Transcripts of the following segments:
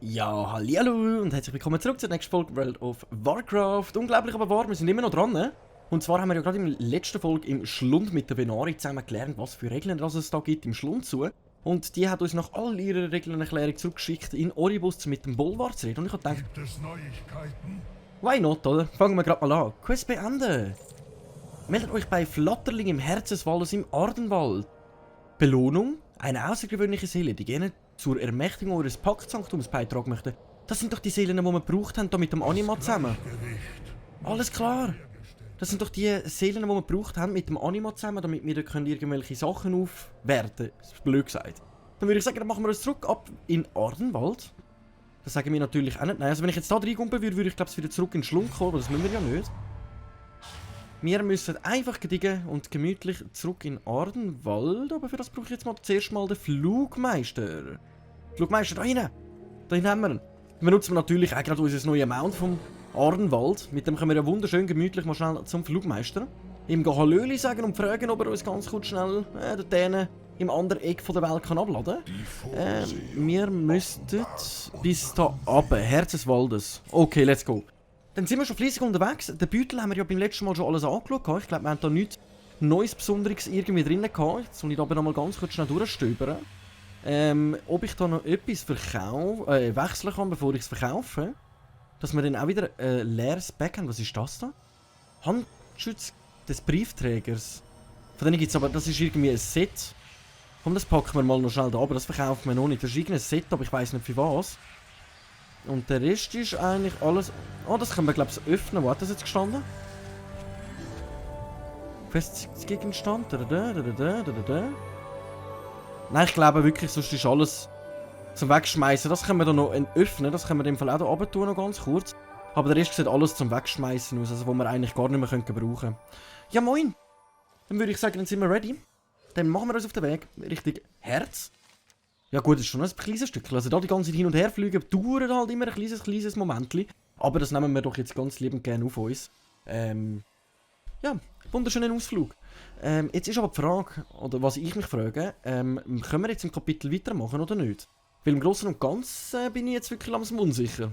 Ja, hallihallo und herzlich willkommen zurück zur nächsten Folge World of Warcraft. Unglaublich aber wahr, wir sind immer noch dran, ne? Und zwar haben wir ja gerade in der letzten Folge im Schlund mit der Venari zusammen gelernt, was für Regeln es da gibt im Schlund zu. Und die hat uns nach all ihrer Reglenerklärung zurückgeschickt in Oribus mit dem Bolvar zu reden. Und ich habe gedacht, Gibt es Neuigkeiten? why not, oder? Fangen wir gerade mal an. Quest beenden. Meldet euch bei Flatterling im Herz des Waldes im Ardenwald. Belohnung? Eine außergewöhnliche Seele, die gerne zur Ermächtigung eures Paktsanktums beitragen möchte. Das sind doch die Seelen, die wir gebraucht haben, da mit dem Anima zusammen. Alles klar. Das sind doch die Seelen, die wir gebraucht haben mit dem Anima zusammen, damit wir da irgendwelche Sachen aufwerten. Das ist blöd gesagt. Dann würde ich sagen, dann machen wir uns zurück ab in Ardenwald. Das sagen wir natürlich auch nicht. Nein, also wenn ich jetzt da reingumpen würde, würde ich glaube ich wieder zurück in den Schlund kommen, aber das müssen wir ja nicht. Wir müssen einfach gediegen und gemütlich zurück in Ardenwald, aber für das brauche ich jetzt mal zuerst mal den Flugmeister. Flugmeister, da hinten! Da hinten haben wir ihn. Wir nutzen natürlich auch gerade unser neues Mount vom Ardenwald. Mit dem können wir ja wunderschön gemütlich mal schnell zum Flugmeister. Ihm gehen Hallöli sagen und fragen, ob er uns ganz kurz schnell dort im anderen Eck von der Welt kann abladen kann. Wir müssten bis da runter, Herz des Waldes. Okay, let's go. Dann sind wir schon fleissig unterwegs. Den Beutel haben wir ja beim letzten Mal schon alles angeschaut. Ich glaube, wir haben da nichts Neues, Besonderes irgendwie drin gehabt. Jetzt soll ich aber noch mal ganz kurz schnell durchstöbern. Ob ich da noch etwas wechseln kann, bevor ich es verkaufe. Dass wir dann auch wieder ein leeres Back haben. Was ist das da? Handschutz des Briefträgers. Von denen gibt es aber, das ist irgendwie ein Set. Komm, das packen wir mal noch schnell da, aber das verkaufen wir noch nicht. Das ist irgendein Set, aber ich weiß nicht für was. Und der Rest ist eigentlich alles... Oh, das können wir glaube ich öffnen. Wo hat das jetzt gestanden? Questgegenstand. Nein, ich glaube wirklich, sonst ist alles zum Wegschmeißen. Das können wir da noch öffnen. Das können wir im Fall auch da runter tun, noch ganz kurz. Aber der Rest sieht alles zum Wegschmeißen aus, also wo wir eigentlich gar nicht mehr brauchen können. Ja, moin! Dann würde ich sagen, dann sind wir ready. Dann machen wir uns auf den Weg Richtung Herz. Ja gut, das ist schon ein kleines Stückchen. Also da die ganze Zeit hin und her fliegen, dauert halt immer ein kleines Momentchen. Aber das nehmen wir doch jetzt ganz liebend gerne auf uns. Ja, wunderschönen Ausflug. Jetzt ist aber die Frage, oder was ich mich frage, können wir jetzt im Kapitel weitermachen oder nicht? Weil im Großen und Ganzen bin ich jetzt wirklich langsam unsicher.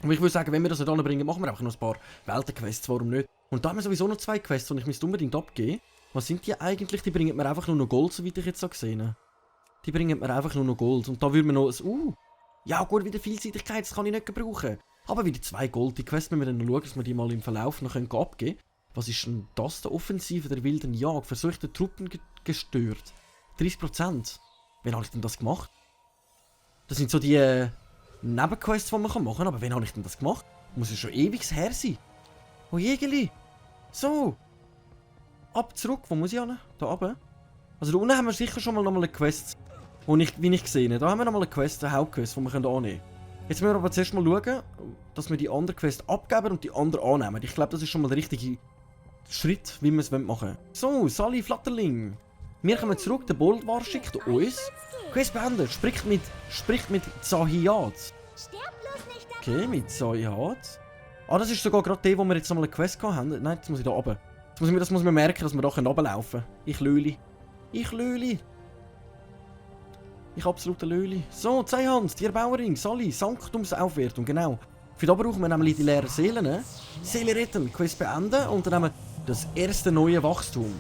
Aber ich würde sagen, wenn wir das nicht anbringen, machen wir einfach noch ein paar Weltenquests, warum nicht? Und da haben wir sowieso noch 2 Quests und ich müsste unbedingt abgeben. Was sind die eigentlich? Die bringen mir einfach nur noch Gold, soweit ich jetzt so gesehen habe. Die bringen mir einfach nur noch Gold. Und da würden wir noch ein... ja gut, wieder Vielseitigkeit, das kann ich nicht gebrauchen. Aber wieder 2 Gold. Die Quest müssen wir dann noch schauen, dass wir die mal im Verlauf noch abgeben können. Was ist denn das? Der Offensive der wilden Jagd. Versuchte Truppen gestört. 30%. Wann habe ich denn das gemacht? Das sind so die Nebenquests, die man machen kann. Aber wann habe ich denn das gemacht? Muss es schon ewig her sein. Oh Jägeli. So. Ab zurück. Wo muss ich hin? Da oben. Also da unten haben wir sicher schon mal nochmal eine Quest. Wie ich gesehen habe. Da haben wir nochmal eine Quest, eine Hauptquest, die wir annehmen können. Jetzt müssen wir aber zuerst mal schauen, dass wir die andere Quest abgeben und die andere annehmen. Ich glaube, das ist schon mal der richtige Schritt, wie wir es machen wollen. So, Sally Flatterling. Wir kommen zurück, der Bolvar schickt uns. Quest beendet. Spricht mit Zahiat. Okay, mit Zahiat. Ah, das ist sogar gerade der, wo wir jetzt nochmal eine Quest haben. Nein, jetzt muss ich da runter. Das muss man merken, dass wir da runterlaufen können. Ich Löli. Ich absolute Löli. So, Zeihand, die Erbauerin, Sally, Sanktumsaufwertung, genau. Für da brauchen wir nämlich die leeren Seelen. Seele retten, Quest beenden und dann haben wir das erste neue Wachstum.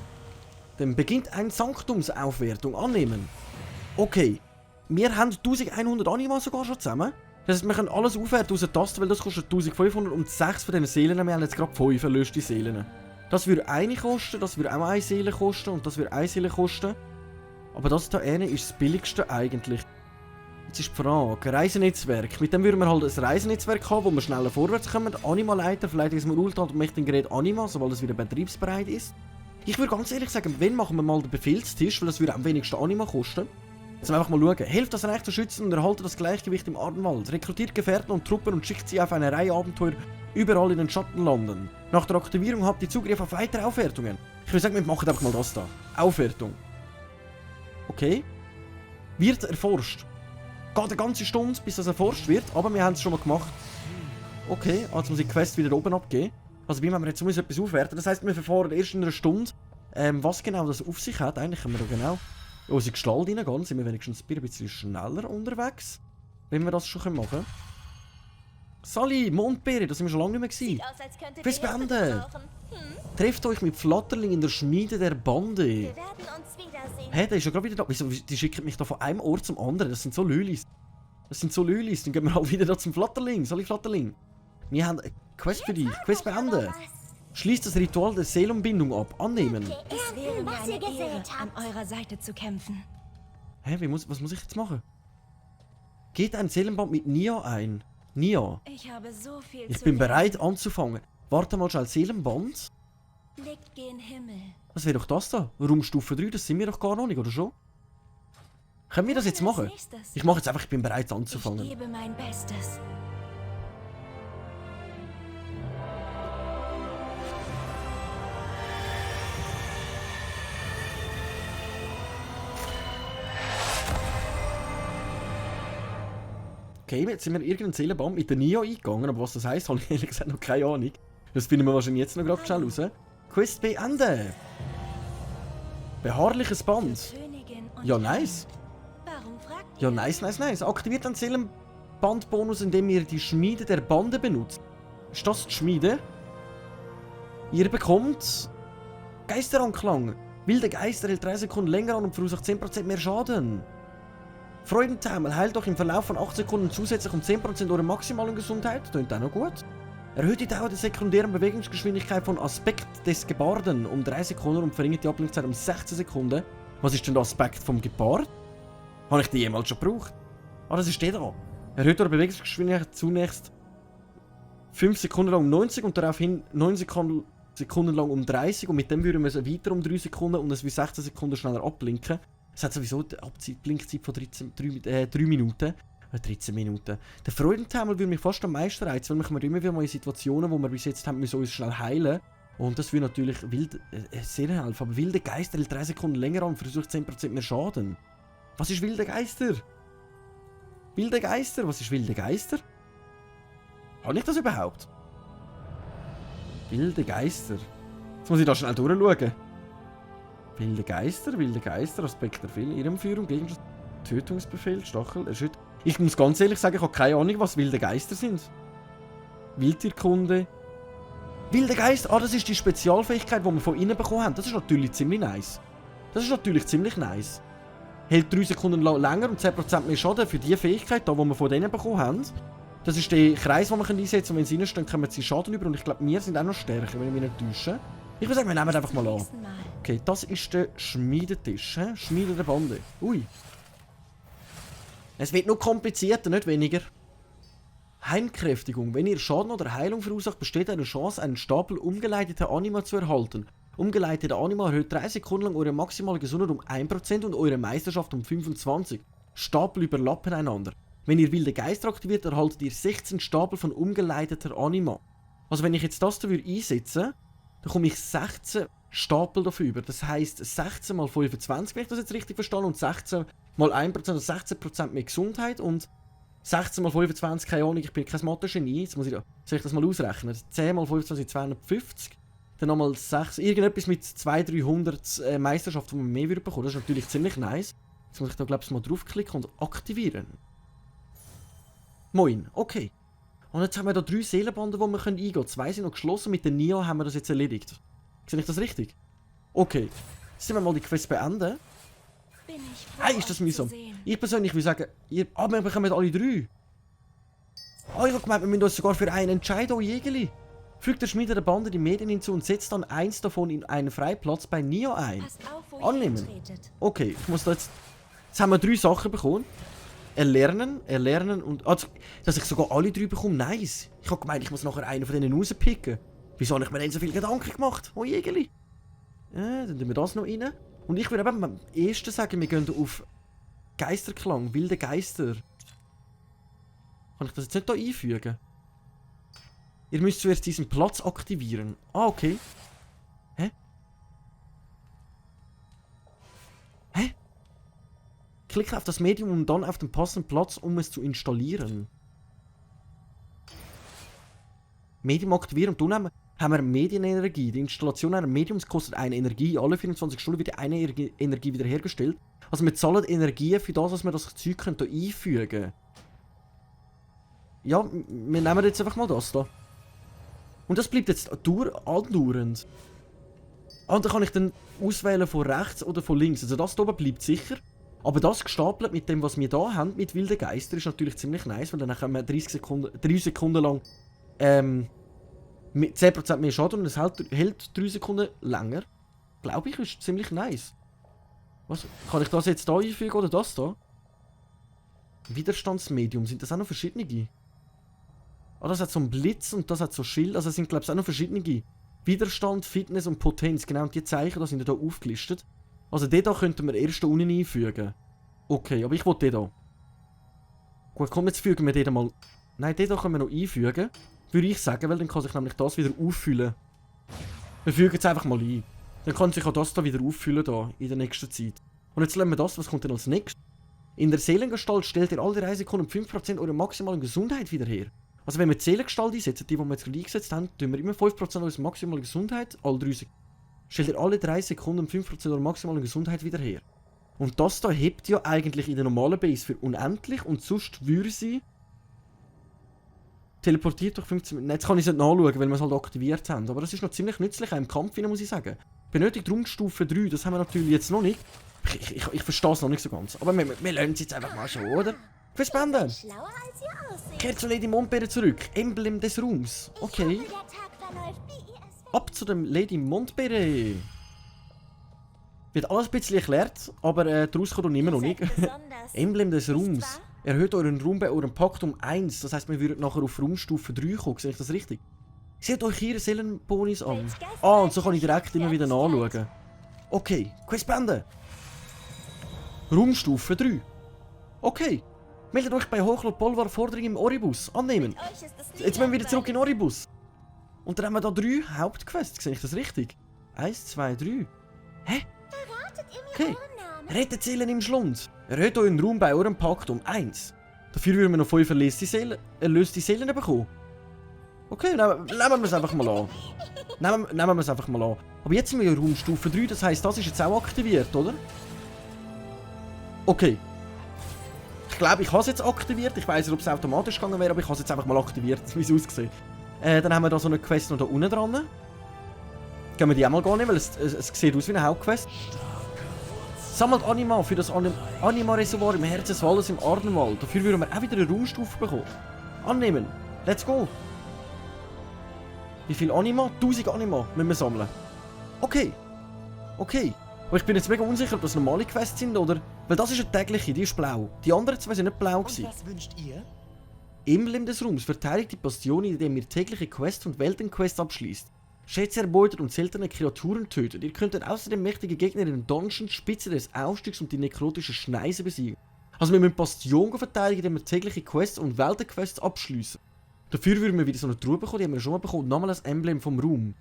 Dann beginnt eine Sanktumsaufwertung annehmen. Okay, wir haben 1100 Anima sogar schon zusammen. Das heißt, wir können alles aufwerten aus der Taste, weil das kostet 1500 und 6 von diesen Seelen, wir haben jetzt gerade 5 erlöste Seelen. Das würde eine kosten, das würde auch eine Seele kosten und das würde eine Seele kosten. Aber das hier ist das billigste eigentlich. Jetzt ist die Frage, Reisenetzwerk. Mit dem würden wir halt ein Reisenetzwerk haben, wo wir schneller vorwärts kommen. Anima-Leiter, vielleicht ist mir Ultra und möchte ein Gerät Anima, sobald es wieder betriebsbereit ist. Ich würde ganz ehrlich sagen, wenn machen wir mal den Befehlstisch, weil das würde am wenigsten Anima kosten. Jetzt einfach mal schauen. Helft das Reich zu schützen und erhalte das Gleichgewicht im Ardenwald. Rekrutiert Gefährten und Truppen und schickt sie auf eine Reihe Abenteuer überall in den Schattenlanden. Nach der Aktivierung habt ihr Zugriff auf weitere Aufwertungen. Ich würde sagen, wir machen einfach mal das da. Aufwertung. Okay. Wird erforscht. Geht eine ganze Stunde, bis das erforscht wird, aber wir haben es schon mal gemacht. Okay, also muss ich die Quest wieder oben abgeben. Also bei mir haben wir jetzt zumindest etwas aufwerten. Das heisst, wir verfahren erst in einer Stunde. Was genau das auf sich hat, eigentlich können wir da genau in unsere Gestalt reingehen. Sind wir wenigstens ein bisschen schneller unterwegs. Wenn wir das schon machen können. Sally, Mondbeere, das sind wir schon lange nicht mehr gewesen. Fürs Bände. Trefft euch mit Flatterling in der Schmiede der Bande. Wir werden uns wiedersehen. Hä, der ist ja gerade wieder da. Wieso, die schicken mich da von einem Ort zum anderen. Das sind so Lülis. Dann gehen wir halt wieder da zum Flatterling. Sally Flatterling. Wir haben eine Quest für dich. Quest beenden. Schließt das Ritual der Seelumbindung ab. Annehmen. Es wäre mir eine Ehre, an eurer Seite zu kämpfen. Hä, was muss ich jetzt machen? Geht ein Seelenband mit Nia ein. Nia. Ich habe so viel Ich zu bin lernen. bereit anzufangen. Warte mal schnell, Seelenband. Blickt gen Himmel. Was wäre doch das da? Raumstufe 3, das sind wir doch gar noch nicht, oder schon? Können wir das jetzt machen? Als nächstes. Ich mache jetzt einfach, ich bin bereit Ich anzufangen. gebe mein Bestes. Okay, jetzt sind wir irgendein Seelenband mit der Nia eingegangen, aber was das heisst, habe ich ehrlich gesagt noch keine Ahnung. Das finden wir wahrscheinlich jetzt noch gerade schnell raus. Quest beenden. Beharrliches Band. Königin und Ja, nice. Warum fragt Ja, ihr? nice. Aktiviert einen Seelenbandbonus, indem ihr die Schmiede der Bande benutzt. Ist das die Schmiede? Ihr bekommt Geisteranklang. Wilde Geister hält 3 Sekunden länger an und verursacht 10% mehr Schaden. Freudentaumel heilt euch im Verlauf von 8 Sekunden zusätzlich um 10% eure maximale Gesundheit. Tönt auch noch gut. Erhöht die Dauer der sekundären Bewegungsgeschwindigkeit von Aspekt des Gebarden um 3 Sekunden und verringert die Ablenkzeit um 16 Sekunden. Was ist denn der Aspekt vom Gepard? Habe ich die jemals schon gebraucht? Ah, das ist der da. Erhöht eure Bewegungsgeschwindigkeit zunächst 5 Sekunden lang um 90 und daraufhin 9 Sekunden lang um 30 und mit dem würden wir so weiter um 3 Sekunden und es wie 16 Sekunden schneller abblinken. Es hat sowieso eine Blinkzeit von 3 Minuten. 13 Minuten. Der Freudentaumel würde mich fast am meisten reizen, weil wir kommen immer wieder mal in Situationen, wo wir bis jetzt haben müssen uns schnell heilen. Und das würde natürlich sehr helfen. Aber wilde Geister hält 3 Sekunden länger an und versucht 10% mehr Schaden. Was ist wilde Geister? Wilde Geister? Was ist wilde Geister? Habe ich das überhaupt? Wilde Geister. Jetzt muss ich da schnell durchschauen. Wilde Geister, Aspekt der Irrenführung, Gegenstand, Tötungsbefehl, Stachel, Erschütterung. Ich muss ganz ehrlich sagen, ich habe keine Ahnung, was wilde Geister sind. Wildtierkunde. Wilde Geister, ah, das ist die Spezialfähigkeit, die wir von innen bekommen haben. Das ist natürlich ziemlich nice. Hält 3 Sekunden länger und 10% mehr Schaden für die Fähigkeit, die wir von denen bekommen haben. Das ist der Kreis, den wir einsetzen können, und wenn sie reinstehen, kommen sie Schaden über. Und ich glaube, wir sind auch noch stärker, wenn ich mich nicht täusche. Ich würde sagen, wir nehmen einfach mal an. Nächsten Mal. Okay, das ist der Schmiedetisch. Schmiede der Bande. Ui. Es wird nur komplizierter, nicht weniger. Heimkräftigung. Wenn ihr Schaden oder Heilung verursacht, besteht eine Chance, einen Stapel umgeleiteter Anima zu erhalten. Umgeleitete Anima erhöht 3 Sekunden lang eure maximale Gesundheit um 1% und eure Meisterschaft um 25%. Stapel überlappen einander. Wenn ihr wilde Geister aktiviert, erhaltet ihr 16 Stapel von umgeleiteter Anima. Also wenn ich jetzt das da einsetze, dann komme ich 16 Stapel dafür über. Das heisst 16 mal 25, wenn ich das jetzt richtig verstanden, und 16 mal 1%, also 16% mehr Gesundheit und 16 mal 25, keine Ahnung, ich bin kein Mathe-Genie, jetzt soll ich das mal ausrechnen. 10 mal 25 250, dann nochmal 6, irgendetwas mit 200-300 Meisterschaften, die man mehr bekommen würde. Das ist natürlich ziemlich nice. Jetzt muss ich da, glaube ich, mal draufklicken und aktivieren. Moin, okay. Und jetzt haben wir da 3 Seelenbanden, die wir eingehen können. 2 sind noch geschlossen, mit der Nia haben wir das jetzt erledigt. Sehe ich das richtig? Okay. Jetzt sind wir mal die Quest beenden. Bin ich froh, Hey, ist das euch zu mühsam. sehen. Ich persönlich würde sagen, wir bekommen alle 3. Ah, ich habe gemeint, wir müssen uns sogar für einen entscheiden, oh Jägeli. Fügt der Schmiede der Bande die Medien hinzu und setzt dann eins davon in einen Freiplatz bei Nia ein. Passt auf, wo Annehmen. ihr tretet. Okay, ich muss da jetzt... Jetzt haben wir 3 Sachen bekommen. Erlernen und... Also, dass ich sogar alle 3 bekomme, nice. Ich habe gemeint, ich muss nachher einen von denen rauspicken. Wieso habe ich mir denn so viele Gedanken gemacht? Oh Jägeli. Ja, dann tun wir das noch rein. Und ich würde eben am ersten sagen, wir gehen auf Geisterklang, wilde Geister. Kann ich das jetzt nicht hier einfügen? Ihr müsst zuerst diesen Platz aktivieren. Ah, okay. Hä? Hä? Klicke auf das Medium und dann auf den passenden Platz, um es zu installieren. Medium aktivieren und dann haben haben wir Medienenergie. Die Installation eines Mediums kostet eine Energie. Alle 24 Stunden wird eine Energie wiederhergestellt. Also wir zahlen Energie für das, was wir das Zeug hier einfügen können. Ja, wir nehmen jetzt einfach mal das da. Und das bleibt jetzt andauernd. Und dann kann ich dann auswählen von rechts oder von links. Also das hier oben bleibt sicher. Aber das gestapelt mit dem, was wir hier haben, mit wilden Geister, ist natürlich ziemlich nice, weil dann können wir 3 Sekunden lang mit 10% mehr Schaden und es hält 3 Sekunden länger. Glaube ich, ist ziemlich nice. Was? Kann ich das jetzt hier einfügen oder das da? Widerstandsmedium, sind das auch noch verschiedene? Ah, das hat so einen Blitz und das hat so Schild, also es sind glaube ich auch noch verschiedene. Widerstand, Fitness und Potenz, genau, und die Zeichen, da sind ja hier aufgelistet. Also den hier könnten wir erst da unten einfügen. Okay, aber ich will den hier. Gut, komm, jetzt fügen wir den mal... Nein, den hier können wir noch einfügen. Würde ich sagen, weil dann kann sich nämlich das wieder auffüllen. Wir fügen es einfach mal ein. Dann kann sich auch das hier wieder auffüllen da, in der nächsten Zeit. Und jetzt lassen wir das, was kommt denn als nächstes? In der Seelengestalt stellt ihr alle 3 Sekunden 5% eurer maximalen Gesundheit wieder her. Also wenn wir die Seelengestalt einsetzen, die wir jetzt gerade eingesetzt haben, tun wir immer 5% unserer maximalen Gesundheit, alle 3 Sekunden. Stellt ihr alle 3 Sekunden 5% eurer maximalen Gesundheit wieder her. Und das da hebt ja eigentlich in der normalen Base für unendlich und sonst würde sie teleportiert durch 15 Minuten. Jetzt kann ich es nicht nachschauen, weil wir es halt aktiviert haben. Aber das ist noch ziemlich nützlich auch im Kampf, muss ich sagen. Benötigt Raumstufe 3, das haben wir natürlich jetzt noch nicht. Ich verstehe es noch nicht so ganz. Aber wir lernen es jetzt einfach mal schon, oder? Questbände! Kehrt zu Lady Montbeere zurück. Emblem des Ruhms. Okay. Ab zu dem Lady Montbeere. Wird alles ein bisschen erklärt, aber daraus kommt immer noch nicht. Emblem des Ruhms. Erhöht euren Ruhm bei eurem Pakt um 1. Das heisst, wir würden nachher auf Raumstufe 3 kommen. Sehe ich das richtig? Seht euch hier Seelenbonis an. Ah, und so kann ich direkt immer wieder nachschauen. Okay, Questbände. Raumstufe 3. Okay. Meldet euch bei Hochlord Bolvar Forderung im Oribus. Annehmen. Jetzt müssen wir wieder zurück in Oribus. Und dann haben wir da 3 Hauptquests. Sehe ich das richtig? 1, 2, 3. Hä? Okay. Rettet Seelen im Schlund. Erhöht euren Ruhm bei eurem Pakt um 1. Dafür würden wir noch 5 erlöste Seelen bekommen. Okay, nehmen wir es einfach mal an. Nehmen wir es einfach mal an. Aber jetzt sind wir ja Raumstufe 3, das heisst, das ist jetzt auch aktiviert, oder? Okay. Ich glaube, ich habe es jetzt aktiviert. Ich weiß nicht, ob es automatisch gegangen wäre, aber ich habe es jetzt einfach mal aktiviert, wie es aussieht. Dann haben wir da so eine Quest noch da unten dran. Gehen wir die auch mal gar nicht, weil es sieht aus wie eine Hauptquest. Sammelt Anima für das Anima-Reservoir im Herzen des Waldes im Ardenwald. Dafür würden wir auch wieder eine Raumstufe bekommen. Annehmen. Let's go. Wie viel Anima? 1000 Anima müssen wir sammeln. Okay. Okay. Aber ich bin jetzt mega unsicher, ob das normale Quests sind, oder? Weil das ist eine tägliche, die ist blau. Die anderen zwei sind nicht blau gewesen. Was wünscht ihr? Emblem des Ruhms verteidigt die Bastion, indem ihr tägliche Quests und Weltenquests abschließt. Schätze erbeutet und seltene Kreaturen tötet. Ihr könnt außerdem mächtige Gegner in den Dungeons, Spitze des Aufstiegs und die nekrotische Schneise besiegen. Also wir müssen Bastion verteidigen, indem wir tägliche Quests und Weltenquests abschließen. Dafür würden wir wieder so eine Truhe bekommen, die haben wir schon mal bekommen, nochmal das Emblem vom Ruhm.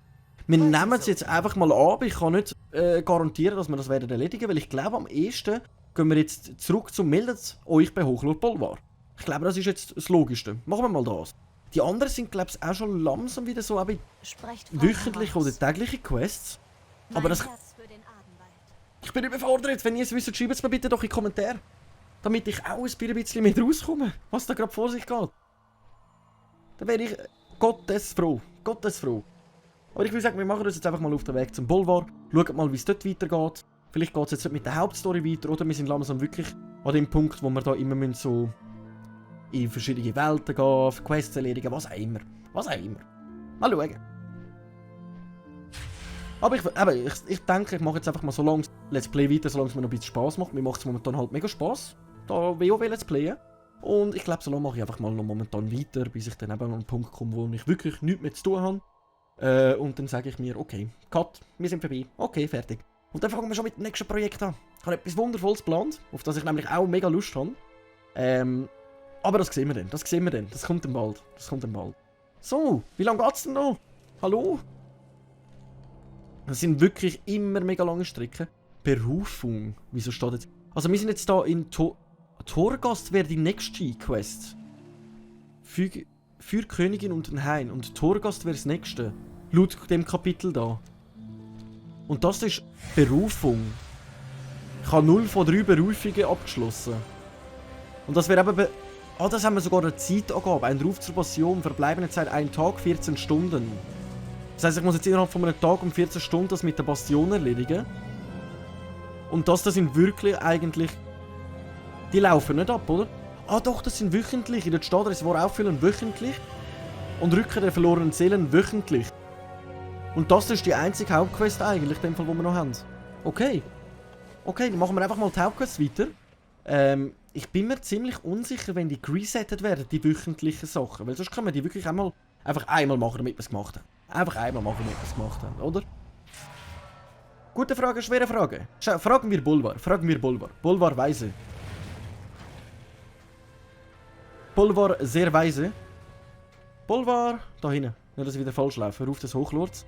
Wir nehmen es jetzt einfach mal an, aber ich kann nicht garantieren, dass wir das werden erledigen, weil ich glaube, am ehesten gehen wir jetzt zurück zum Meldet euch bei Hochlord Bolvar. Ich glaube, das ist jetzt das Logischste. Machen wir mal das. Die anderen sind, glaube ich, auch schon langsam wieder so wöchentliche oder tägliche Quests. Aber das... Ich bin überfordert. Wenn ihr es wisst, schreibt es mir bitte doch in die Kommentare. Damit ich auch ein bisschen mehr rauskomme, was da gerade vor sich geht. Dann wäre ich gottesfroh. Gottesfroh. Aber ich würde sagen, wir machen uns jetzt einfach mal auf den Weg zum Bolvar. Schauen mal, wie es dort weitergeht. Vielleicht geht es jetzt nicht mit der Hauptstory weiter, oder wir sind langsam wirklich an dem Punkt, wo wir da immer so in verschiedene Welten gehen, Quests erledigen, was auch immer. Was auch immer. Mal schauen. Aber ich denke, ich mache jetzt einfach mal so lange Let's Play weiter, solange es mir noch ein bisschen Spaß macht. Mir macht es momentan halt mega Spaß, da WoW Let's Playen. Und ich glaube, so lange mache ich einfach mal noch momentan weiter, bis ich dann eben an einen Punkt komme, wo ich wirklich nichts mehr zu tun habe. Und dann sage ich mir, okay, Cut, wir sind vorbei. Okay, fertig. Und dann fangen wir schon mit dem nächsten Projekt an. Ich habe etwas Wundervolles geplant, auf das ich nämlich auch mega Lust habe. Aber das sehen wir dann, das kommt dann bald. So, wie lange geht's denn noch? Hallo? Das sind wirklich immer mega lange Strecken. Berufung, wieso steht jetzt? Also wir sind jetzt da in Torgast wäre die nächste Quest. Für Königin und den Hain. Und Torgast wäre das nächste. Laut dem Kapitel da. Und das ist Berufung. Ich habe 0 von 3 Berufungen abgeschlossen. Und das wäre eben... Ah, das haben wir sogar eine Zeitangabe. Ein Ruf zur Passion. Verbleibende Zeit 1 Tag, 14 Stunden. Das heisst, ich muss jetzt innerhalb von einem Tag um 14 Stunden das mit der Bastion erledigen. Und das sind wirklich eigentlich... Die laufen nicht ab, oder? Ah doch, das sind wöchentlich. In der Stadt Reservoir auffüllen wöchentlich. Und Rückkehr der verlorenen Seelen wöchentlich. Und das ist die einzige Hauptquest eigentlich, in dem Fall, die wir noch haben. Okay. Okay, dann machen wir einfach mal die Hauptquest weiter. Ich bin mir ziemlich unsicher, wenn die resettet werden, die wöchentlichen Sachen. Weil sonst können wir die wirklich einfach einmal machen, damit wir es gemacht haben. Einfach einmal machen, damit wir es gemacht haben, oder? Gute Frage, schwere Frage. Fragen wir Bolvar. Fragen wir Bolvar. Bolvar weise. Bolvar sehr weise. Bolvar, da hinten. Nicht, dass ich wieder falsch laufe. Ruf des Hochlords.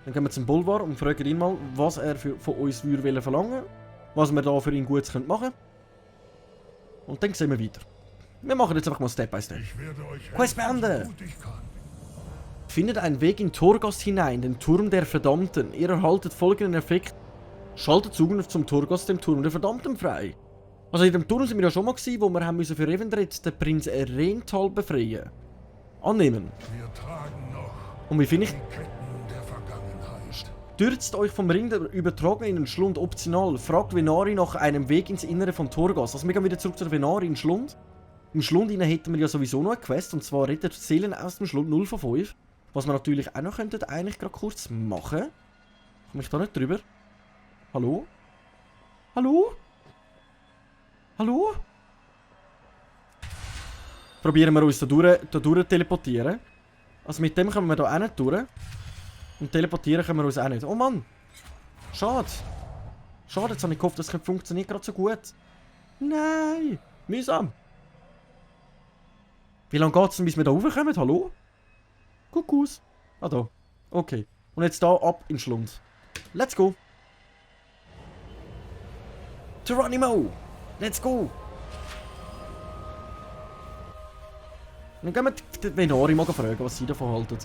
Dann gehen wir zum Bolvar und fragen ihn mal, was er von uns würde verlangen. Was wir da für ihn Gutes machen können. Und dann sehen wir weiter. Wir machen jetzt einfach mal Step by Step. Quest beenden! Findet einen Weg in Torghast hinein, den Turm der Verdammten. Ihr erhaltet folgenden Effekt. Schaltet Zugriff zum Torghast, dem Turm der Verdammten, frei. Also in dem Turm sind wir ja schon mal gewesen, wo wir haben müssen für Revendreth den Prinz Rental befreien. Annehmen. Wir tragen noch Und wie finde ich... die Ketten der Vergangenheit. Stürzt euch vom Ring der Übertragung in den Schlund optional. Fragt Venari nach einem Weg ins Innere von Torghast. Also wir gehen wieder zurück zu Venari in den Schlund. Im Schlund hätten wir ja sowieso noch eine Quest, und zwar rettet Seelen aus dem Schlund 0 von 5. Was wir natürlich auch noch könnten, eigentlich gerade kurz machen. Komme ich da nicht drüber? Hallo? Hallo? Hallo? Probieren wir uns da durch teleportieren. Also mit dem kommen wir da auch nicht durch. Und teleportieren können wir uns auch nicht. Oh Mann! Schade. Schade, jetzt habe ich gehofft, das funktioniert gerade so gut. Nein! Mühsam. Wie lange geht es denn, bis wir da raufkommen? Hallo? Kuckuck. Ah, da. Okay. Und jetzt da ab in den Schlund. Let's go. Geronimo! Let's go! Dann gehen wir die Venari mal fragen, was sie davon halten.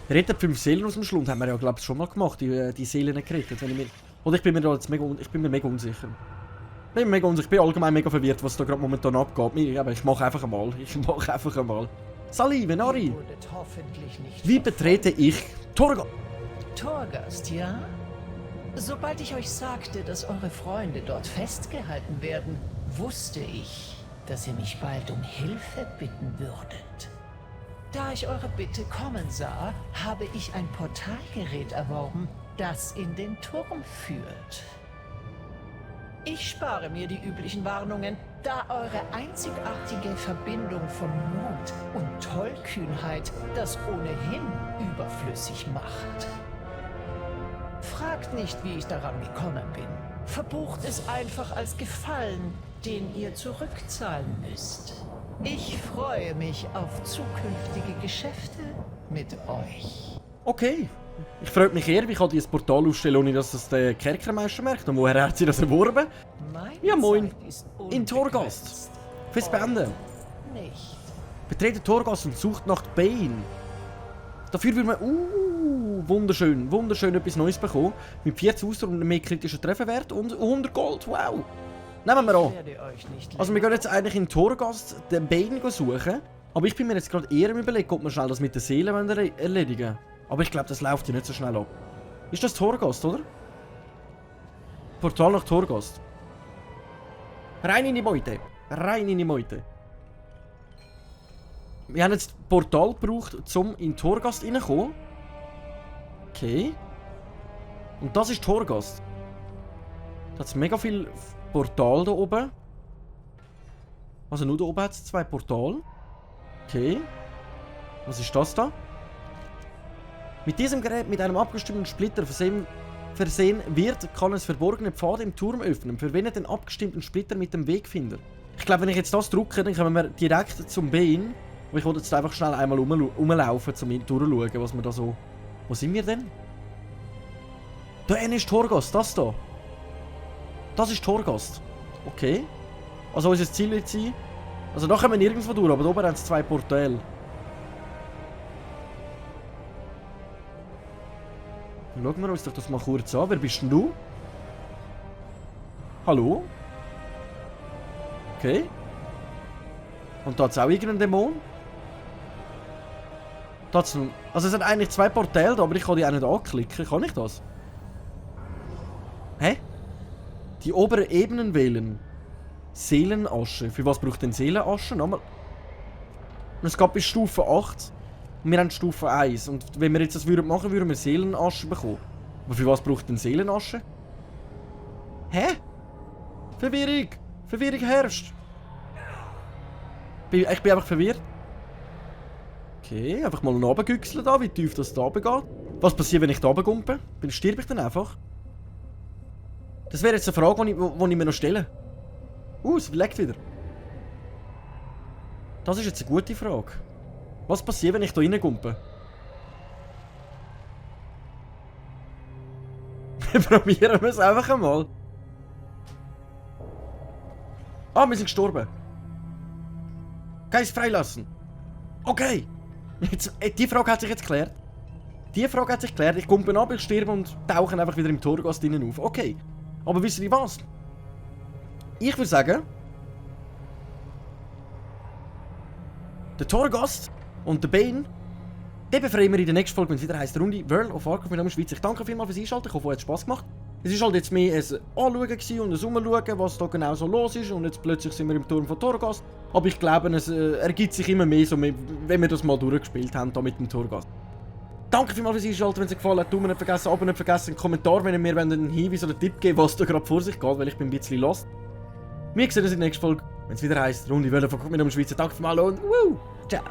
Rettet 5 Seelen aus dem Schlund, haben wir ja, glaube ich, schon mal gemacht, die Seelen gerettet. Oder ich bin mir da jetzt mega unsicher. Ich bin allgemein mega verwirrt, was da gerade momentan abgeht. Ich mache einfach einmal. Sali, Venari! Wie betrete ich Torghast? Torghast, ja? Sobald ich euch sagte, dass eure Freunde dort festgehalten werden, wusste ich, dass ihr mich bald um Hilfe bitten würdet. Da ich eure Bitte kommen sah, habe ich ein Portalgerät erworben, das in den Turm führt. Ich spare mir die üblichen Warnungen, da eure einzigartige Verbindung von Mut und Tollkühnheit das ohnehin überflüssig macht. Fragt nicht, wie ich daran gekommen bin. Verbucht es einfach als Gefallen, den ihr zurückzahlen müsst. Ich freue mich auf zukünftige Geschäfte mit euch. Okay. Ich freue mich eher, wie kann ich ein Portal aufstellen, ohne dass das der Kerkermeister merkt. Und woher hat sie das erworben? Ja, moin. In Torghast. Fürs Beenden. Nicht. Betretet Torghast und sucht nach Bane. Dafür würde man, wunderschön etwas Neues bekommen. Mit 40 Ausdauer und mehr kritischen Trefferwert und 100 Gold. Wow. Nehmen wir an. Also wir gehen jetzt eigentlich in Torghast den Bane suchen. Aber ich bin mir jetzt gerade eher im Überlegen, ob wir schnell das mit den Seelen erledigen wollen. Aber ich glaube, das läuft ja nicht so schnell ab. Ist das Torghast, oder? Portal nach Torghast. Rein in die Meute. Rein in die Meute. Wir haben jetzt Portal gebraucht, um in Torghast reinzukommen. Okay. Und das ist Torghast. Da hat es mega viel Portal da oben. Also nur da oben hat es 2 Portale. Okay. Was ist das da? Mit diesem Gerät mit einem abgestimmten Splitter versehen wird, kann es verborgene Pfade im Turm öffnen. Verwende den abgestimmten Splitter mit dem Wegfinder. Ich glaube, wenn ich jetzt das drücke, dann kommen wir direkt zum Bane. Aber ich wollte jetzt einfach schnell einmal rumlaufen, um durchzuschauen, was wir da so... Wo sind wir denn? Da ist Torghast, das da. Das ist Torghast. Okay. Also unser Ziel wird sein, Also da kommen wir nirgendwo durch, aber da oben haben es 2 Portale. Schauen wir uns doch das mal kurz an. Wer bist denn du? Hallo? Okay. Und da hat es auch irgendeinen Dämon? Da hat's noch... Also es hat eigentlich 2 Portale da, aber ich kann die auch nicht anklicken. Kann ich das? Hä? Die oberen Ebenen wählen. Seelenasche. Für was braucht denn Seelenasche? Nochmal. Und es gab bis Stufe 8. Und wir haben Stufe 1. Und wenn wir jetzt das machen würden, würden wir Seelenasche bekommen. Aber für was braucht denn Seelenasche? Hä? Verwirrung! Verwirrung herrscht! Ich bin einfach verwirrt. Okay, einfach mal runtergüchseln da, wie tief das da runter geht. Was passiert, wenn ich da runtergumpe? Stirb ich dann einfach? Das wäre jetzt eine Frage, die ich mir noch stelle. Es leckt wieder. Das ist jetzt eine gute Frage. Was passiert, wenn ich da reingumpe? Probieren wir es einfach einmal. Ah, wir sind gestorben. Geist freilassen. Okay. Jetzt, die Frage hat sich jetzt geklärt. Die Frage hat sich geklärt. Ich kumpe ab, ich sterbe und tauche einfach wieder im Torghast drinnen auf. Okay. Aber wisst ihr was? Ich würde sagen... Der Torghast und der Bane, den befreien wir in der nächsten Folge, wenn es wieder heisst Runde World of Warcraft mit Namen Schweiz. Ich danke vielmals fürs Einschalten, ich hoffe, es hat Spass gemacht. Es war halt jetzt mehr ein Anschauen und ein Umschauen, was da genau so los ist. Und jetzt plötzlich sind wir im Turm von Torghast. Aber ich glaube, es ergibt sich immer mehr, so, wenn wir das mal durchgespielt haben, da mit dem Torghast. Danke vielmals fürs Einschalten, wenn es euch gefallen hat. Daumen nicht vergessen, Abo nicht vergessen, einen Kommentar, wenn ihr mir einen Hinweis oder einen Tipp gebt, was da gerade vor sich geht, weil ich bin ein bisschen lost. Wir sehen uns in der nächsten Folge, wenn es wieder heisst Runde World of Warcraft mit Namen Schweiz. Danke vielmals und ciao!